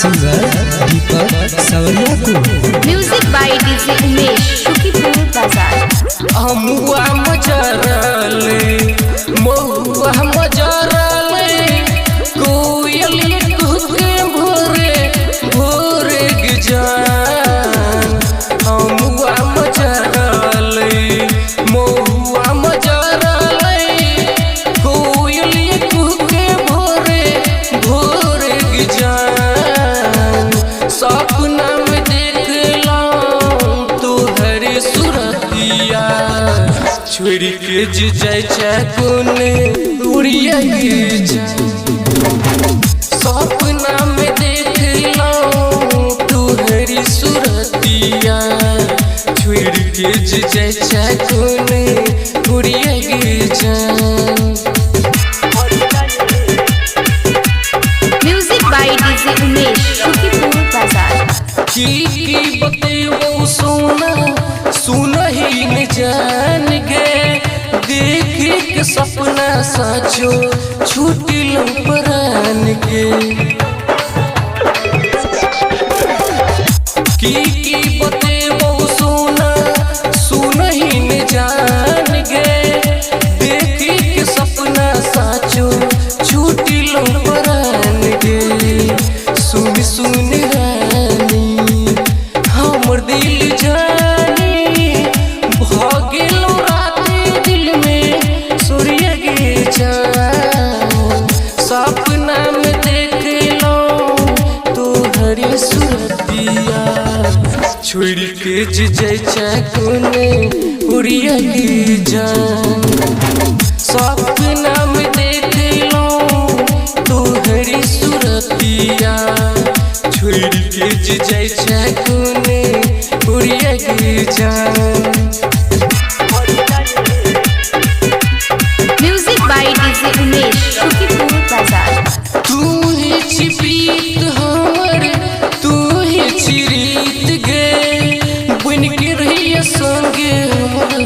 Singer Deepak सवरिया को। Music by DJ Umesh, Shukipur Bazaar. अमुआ मजरल महुआ मजरल कोयल कुहके भोरे भोरे जान। अमुआ मजरल महुआ मजरल कोयल कुहके भोरे भोरे जान। सपना में देखला तोहर सुरतिया छोड़ के जाय कोने उड़िया। सपना में देखला तोहर सुरतिया छोड़ के जाय कोने उड़िया जान। Music by DJ Umesh, Shukipur Bazaar. की बतेबो सोना सुनही न जान गे। देख के सपना साचो छूटिल प्राण के। की बतेबो सोना सुनही न जान गे। देख के सपना साचो छूटिल प्राण के। सुन सुन रानी हमर दिल जानी भऽ गेलो राति दिल में सूर्य गे चाँद। सपना में देखलो तोहर सुरतिया छोड़ के जाय कोने उड़िया गे जान। सपना में देखलो तोहर सुरतिया छोड़ के जाय कोने उड़िया गे जान। Music by DJ Umesh, Shukipur Bazaar. तू ही छी प्रीत हमर तू ही छी रीत गे। बन के रहिए संगे हमर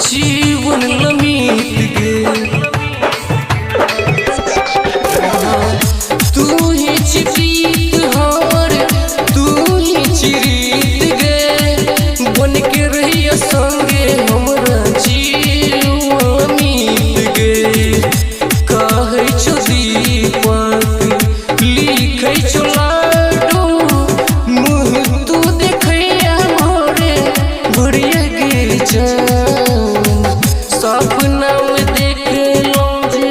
जीवन लमीत गे। तू ही छी प्रीत हमर तू ही छी रीत गे। बन के रहिए संगे हमर जीवन मीत गे। कहै छौ दीपक लिखै छौ लाडू मुँह तू देखैया भोरे भोरिया गे जान। सपना में देखलौं जे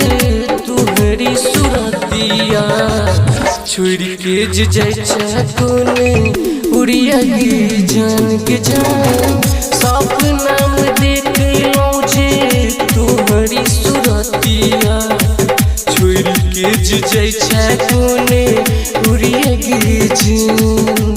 तुहरी सुरतिया छोड़ के जाय कोने उड़िया गे जान के जान। सपना में देखलौं जे तुहरी सुरतिया छोड़ के जाय कोने उड़िया गे जान।